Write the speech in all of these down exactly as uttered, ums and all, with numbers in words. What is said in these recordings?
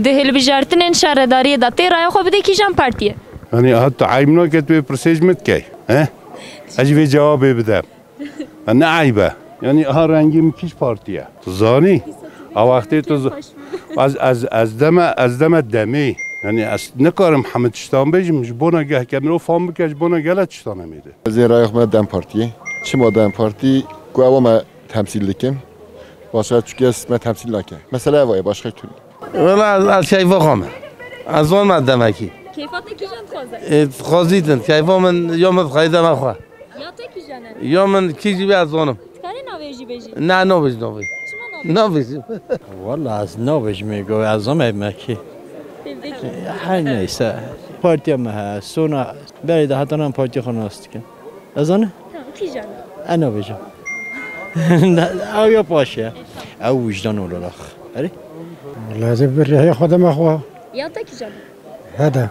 Di hilbijartinên şaredariyê de tê raya xwe bidê kîjan partiyê? Yanî, ha tu eyb nake tu wê pirsê ji min dikey, he? Ez jî vê cewabê bidem. Ha, ne eyb e. Yanî, ha rengê min kîj partî ye? Tu zanî? A wextê tu z-, ez, ez, ez deme, ez deme demê. Yanî, ez nikarim hemû tiştan bêjim, ji bona gehke mirov fam bike, ji bona gele tiştan em ê de. Ez ê raya xwe me DEM Partiyê. Çima DEM Partî? Ku ewa me temsîl dikin. Başka çi kes me temsîl nake. Mesele ev e, başka tune. Wela ez, ez keyfa xwe me. Ez zon me demekî. Keyfa te kîjan dixwaze? Ê, dixwazîtin. Keyfa min, ya min dixwazî deme xwe. Ya te kîjan e? Ya min kî jî be ez zonim. Dikarî navê jî bêjî? Ne, nabêjim, nabêjim. Çima nabêjî? Nabêjim. Wela ez nabêjim, go ez zon me kî. Tevde kî? Her neyse. Partiya me he, sona berê de heta nan partiya xwe nas dikin. Ez zane? Tamam, kîjan e? Ez nabêjim. Ew ya paş e. Ew wijdan olarak. Erê? Lazim bir rêya xwe deme xwe. Ya te kîjan e? Hede.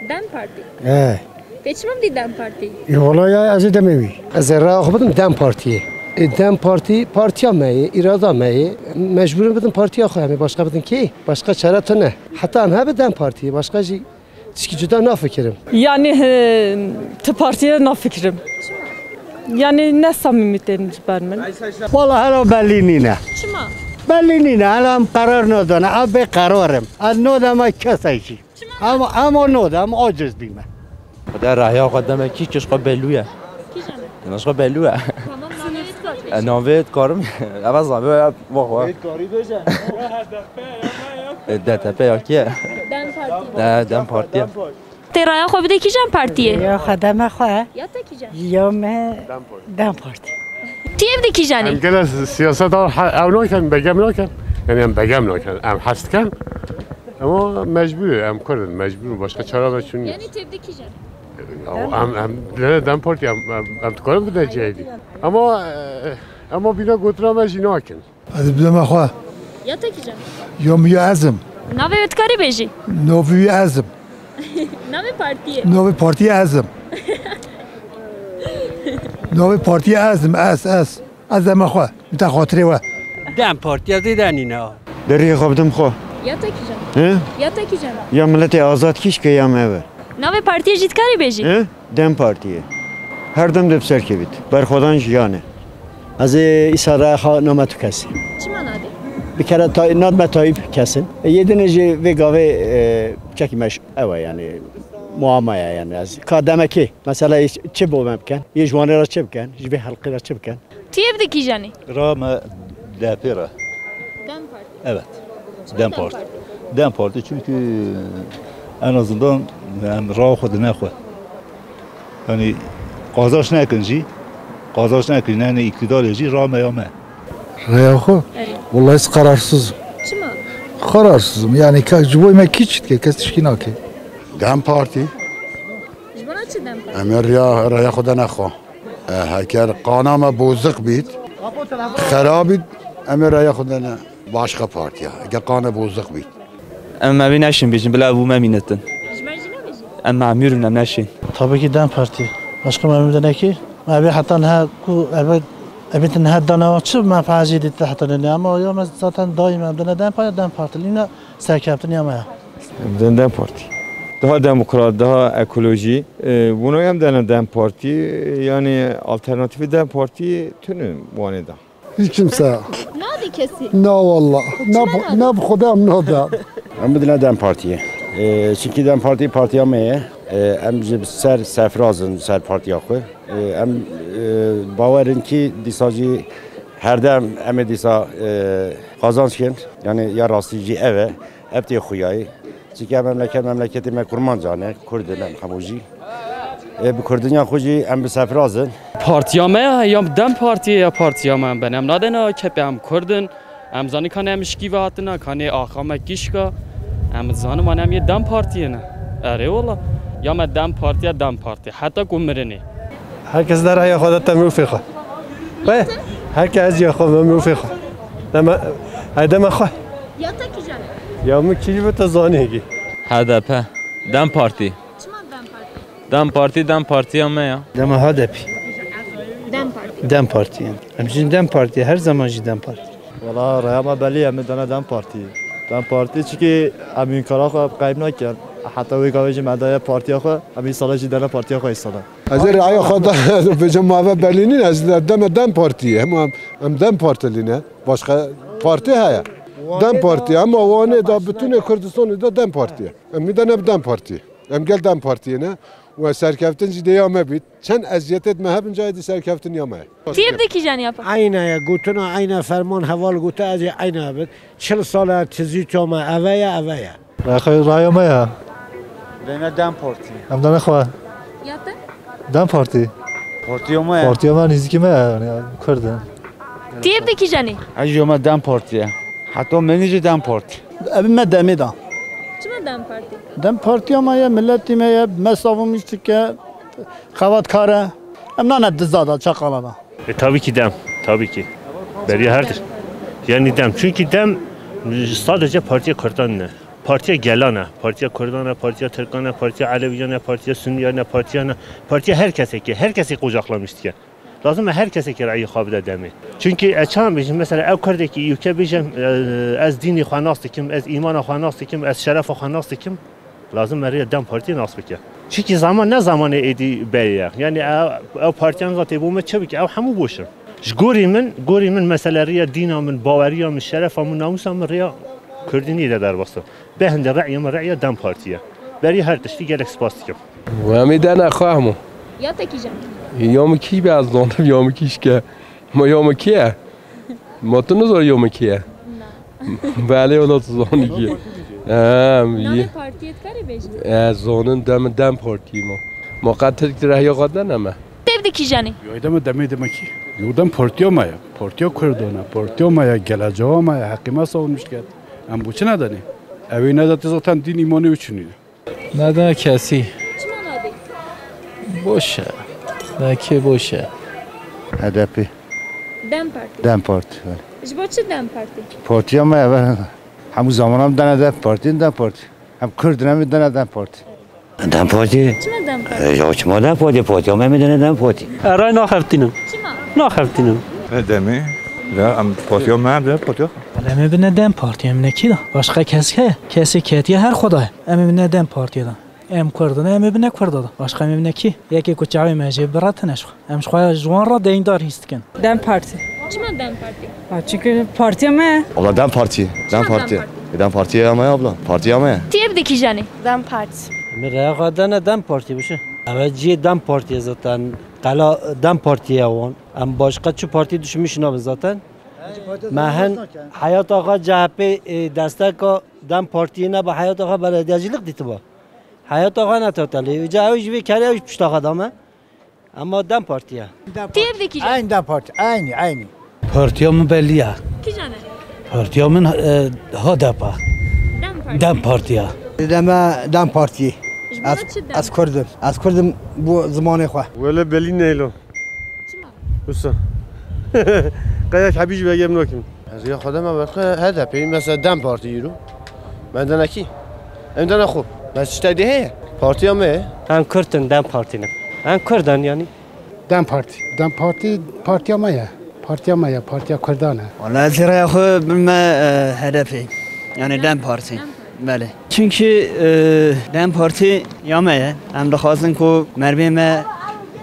DEM Partî. He. Te çima bidî DEM Partî? E, wala ya ez ê demê wî. Ez ê raya xwe bidim DEM Partiyê. E, DEM Partî partiya me ye, îrada me ye. Mecbûr in bidim partiya xwe, em ê başka bidim kê? Başka çare tune. Heta em hebe DEM Partiyê, başka jî tişkî cuda nafikirim. Yani, e, ti partiye nafikirim. Yani ne samimi tên ji ber min. Wala hela belî nîne. Çima? Belî nîne, hela em qerar nadane, a bê qerar im. Ez nodeme kese jî. Çima? Ama, ama node, em aciz bîme. Xwedê raya xwe deme kî, kî ji xwe belû ye. Kîjan e? Ji xwe belû ye. Tamam, navê wê dikarim bêjî? E, navê dikarim. Ev ez navê ya, bo xwe. Wê dikarî bêje. E, D T P ya kî ye? DEM Partî. E, DEM Partî ye. Tê raya xwe bidê kîjan partiyê? Ya xwe deme xwe. Ya te kîjan? Ya me DEM Partî. Tu yê bidî kîjanê? Em gele siyaset a he-, ew nakin, begem nakin. Yani em begem nakin. Em hez dikin. Ama mecbur, em Kurd in, mecbur. Başka çare me çün. Yani tu yê bidî kîjanê? Ya em, em, ne DEM Partî, em, em, em dikarin bidin C H P. Ama, e, ama bîna gotina me jî nakin. Ez bideme xwe. Ya te kîjan? Ya min ya ez im. Navê wê dikarî bêjî? Navê wî ez im. Navê partiyê? Navê partiyê ez im. Navê partiyê ez im, ez, ez. Ez deme xwe. Min te xatirê we. DEM Partî, ez ê denîne. Deriyê xwe bidim xwe. Ya te kîjan? He? Ya te kîjan? Ya miletê azad kîşke ya me ve. Navê partiyê jî dikarî bêjî? He? DEM Partiyê. Her dem de bi serkê bît. Berxwedan jiyan e. Ez ê îsal raya xwe name tu kesî. Çima nadî? Bi kere tay-, nadme Tayyip kesin. E, yê dinê jî vê gavê, e, çekî me ş-, ew e yani. Muamaya yani. Ez ka demekê. Mesela çi bo me biken? Yê ji Wanê re çi biken? Ji vê helqê re çi biken? Tu yê bidî kîjanê? Ra me D P re. DEM Parti. Evet. Çima DEM DEM Parti? Parti? DEM Parti çünkü en azından em ra xwe dine xwe. Yani qazanç nekin jî, qazanç nekin, yani iktidarê jî ra me ya me. Raya xwe? Erê. Vallahi ez kararsızım. Çima? Kararsızım. Yani ka-, ji bo me kî çi dike, kes tişkî nake. DEM Parti. Ji bo çi DEM Parti? Em ê riya, raya xwe dene xwe. E, heker qana me bozik bît, xera bît, em ê raya xwe dene başka partiya. Eke qane bozik bît. Em mevî neşin bêjin, bila bû me mînetin. Ji me jî nebêjin. Em memûr in, em neşin. Tabii ki DEM Parti. Başka memur da ne ki? Evi hatta ne ku evi, evi ne dana çi menfaati de hatta ne ama ya mes zaten daima de ne DEM Parti, DEM Parti. Lina serkeftin ya me. Em DEM Parti. Daha demokrat, daha ekolojî. E, bunu em dene DEM Parti, yani alternatifi DEM Parti tünü Wanê da. Hiç kimse. Nadî kesî? Na wallah. Çima ne bu, nadî? Ne bu Xwedê em nade. Em bidine DEM Partiyê. E, çünkü DEM Parti partiya me ye. E, em ji ser sefraz in, ser partiya xwe. E, em, e, bawer in ki dîsa jî her dem em ê dîsa, e, qazanç kin. Yani ya rastî jî ev e. Ev tê xuyayî. Çike memleket, memleketê me kurmancan e, Kurd in em hemû jî. E, bi Kurdiniya xwe jî em bi sefraz in. Partiya me ya, ya DEM Partiyê ya partiya me em bin. Em nadene A K P, em Kurd in. Em zanî kanê em ji kî ve hatine, kanê axa me kîşka. Em zanin wan em yê DEM Partiyê ne. Erê wala. Ya me DEM Partiye, DEM Parti. Heta ku mirinê. Herkes de raya xwe de te mirofê xwe. Be, herkes ya xwe de mirofê xwe. Deme, ay deme xwe. Ya te kîjan e? Ya min kî be te zanî ki. H D P. DEM Parti. Çima DEM Parti? DEM Parti, DEM Partiya me ya. Dema H D P. DEM Parti. DEM Parti yani. Em jî DEM Parti, her zaman jî DEM Parti. Wala raya me belî ye, em dana DEM Parti. DEM Partî, çikî em înkara xwe qeyb nakin. Heta wê gavê jî me daye partiya xwe, em îsala jî dene partiya xwe îsala. Ez ê raya xwe da bêjim, ma ve belî nîn, ez li deme DEM Partî ye. Hema em, em DEM Partilî ne. Başka parti heye. DEM Partî, hema Wanê da, bütünê Kurdistanê da DEM Partî ye. Em mî dene bi DEM Partî. Em gel DEM Partiyê ne. We serkeftin jî dê ya me bît. Çend eziyetêt me hebin, cayê dî serkeftin ya me ye. Tiyê bide kîjanî ya pa? Eyne ye, gotina eyne, ferman heval gote, ez ê eyne bit. Çil sal e tizî ço me, eve ye, eve ye. Raya xwe, raya me ya. Dene DEM Partî. Em dene xwe. Ya te? DEM Partî. Partiya me ya. Partiya me nîzîkî me ya, yani Kurd e. Tiyê bide kîjanî? Ez jî me DEM Partî ye. Heta menî jî DEM Partî. Ev me DEMê da. Çima DEM Partî? DEM Partiya me ye, miletî me ye, me savunmîş dike, xebatkar e. Em nane diza da, çaqala da. E, tabii ki DEM, tabii ki. Beriya her tişt. Yani DEM. Çünkü DEM sadece partiya Kurdan ne. Partiya gelan e. Partiya Kurdan e, partiya Tirkan e, partiya Elewiyan e, partiya Sunniyan e, partiya ne. Partiya her kesê ki, her kesê kucaklamış diye. Lazim e her kesê ki reyê xwe bide DEMê. Çünkü e, çawa bêjim, mesela ev Kurdekî ûke bêje, e, ez dînê xwe nas dikim, ez îmana xwe nas dikim, ez şerefa xwe nas dikim. Lazim e rêya DEM Partiyê nas bike. Çikî zaman ne zamanê êdî berê ye. Yani ev, ev partiyan zatê bo me çi bike, ew hemû boş in. Ji gorî min, gorî min mesele rêya dîna min, baweriya min, şerefa min, namûsa min rêya Kurdî nîde derbas e. Bê hinde re'ya min re'ya DEM Partî ye. Berî her tiştî gelek spas dikim. Wemî dene xwe hemû. Ya te kîjan? Ya min kî be ez zanim, ya min kî şike. Ma ya min kî ye? Ma tu nizanî ya min kî ye? Na. Belê, wela tu zanî kî ye. Em, Navê ye. Partiyê dikarî bêjî? Ez zanim, DEM, DEM Partî ma. Ma qet Tirk rehiya xwe dene me. Tê bide kîjanî? Yo, deme, deme, deme kî? Yo, DEM Partiya me ye. Partiya Kurdan e. Partiya me ye. Gelecewa me ye. Heqî me savunmîş diket. Em bo çi nedenê? Ew ê nedetê zaten dîn îmanê wî çinî. Neden kesî? Çima nadê? Boş e. Belki boş e. H D P. DEM Partî. DEM Partî, belê. Ji bo çi DEM Partî? Partiya me ye, hemû zamanan dene DEM Partî, DEM Partî. Em Kurd in, em dene DEM Partî. DEM Partî. Çima DEM Partî? E, ya çima DEM Partî? Partiya me, em dene DEM Partî. E, ray naxeftînim. Çima? Naxeftînim. E, demê. Ya, em partiya me, em dene partiya. Em ê bine DEM Partî, em ne kî da? Başka kes heye? Kesê ketiye her xwe da. Em ê bine DEM Partiyê da. Em Kurd in, em ê bine Kurda da. Başka em ê bine kî? Yekê ku çavê me jê bira tine ji xwe. Em ji xwe ji wan re deyndar hîs dikin. DEM Partî. Çima DEM Partî? Ha, çünkü partiya me. Abla, DEM Partî. DEM Partî. DEM Partî ya me, abla. Partiya me. Tiyê bide kîjanî? DEM Partî. Min raya xwe dane DEM Partî bişe. Ev ciyê DEM Partî ye zaten. Qela DEM Partî ye wan. Em başka çi partî düşünmüş nabin zaten. Me hin heyata xwe C H P, e, desteka DEM Partiyê nebe, heyata xwe belediyecîlik dîtiba. Heyata xwe ne totalî. Îca ew ji vê kerê ew ji pişta xwe dame. Ama DEM Partî ye. Tiyê bide kîjanî? Eyn DEM Partî, eynî, eynî. Partiya min belî ye. Kîjan e? Partiya min, e, H D P. DEM Partî. DEM Partî ye. Deme DEM Partî. Ji bo Ez, çi DEM? Ez Kurd im. Ez Kurd im bo zimanê xwe. Wele belî neylo. Çima? Wisa. Qeyek hebî ji vegem nakim. Ez ya xwe deme belki H D P, mesela DEM Partî yîro. Me dene kî? Em dene xwe. Me tiştek dê heye. Partiya me ye. Em Kurd in, DEM Partî ne. Em Kurd in yani. DEM Partî. DEM Partî, partiya me ye. Partiya me ye, partiya Kurdan e. Wala ez raya xwe bime, e, H D P. Yani DEM Partî. DEM Partî. Belê. Çünkü, e, DEM Partî ya me ye. Em dixwazin ku merivê me,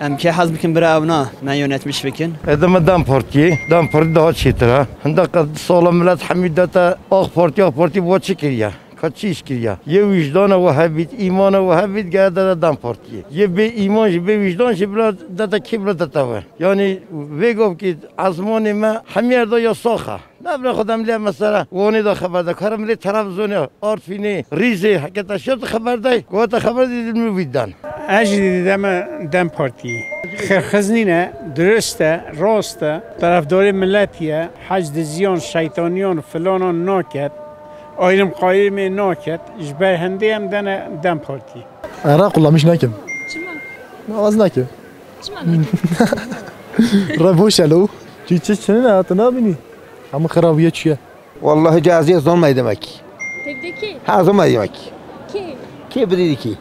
em kê hez bikin bira ew na me yönetmiş bikin. Ê deme DEM Partiyê. DEM Partî daha çêtir e. Hinda qet sala millet hemî dete AK Partî, AK Partî bo çi kiriye? Ka çi îş kiriye? Yê wijdan e we hebît, îman e we hebît, gere dete DEM Partiyê. Yê bê îman jî, bê wijdan jî bila dete kê, bila dete we. Yani vê gavkî ezmanê me hemî yer de ya sax e. Ne bira xwe dem lê mesela Wanê de xeber de, kare milê televizyonê, Artfînê, Rîzê, heke te şiya tu xeber dey, ku te xeber dey, dil mi vî den. Ez jî dideme DEM Partî. Xirxiz nîne, durust e, rast e, terefdarê miletî ye, hec diziyan, şeytaniyan, filanan naket, ayrım qayrımê naket, ji ber hindê em dene DEM Partî. Era kullanmış nakim. Çima? Ne, az nakim. Çima nakim? Re boş e lo. Çi, çi, çi ne, tu nabînî? Hemû xirabiye çiye. Wallahi ca ez ê zon me demek. Tevde kê? Ha, zon me demek. Kê? Kê bidî kî?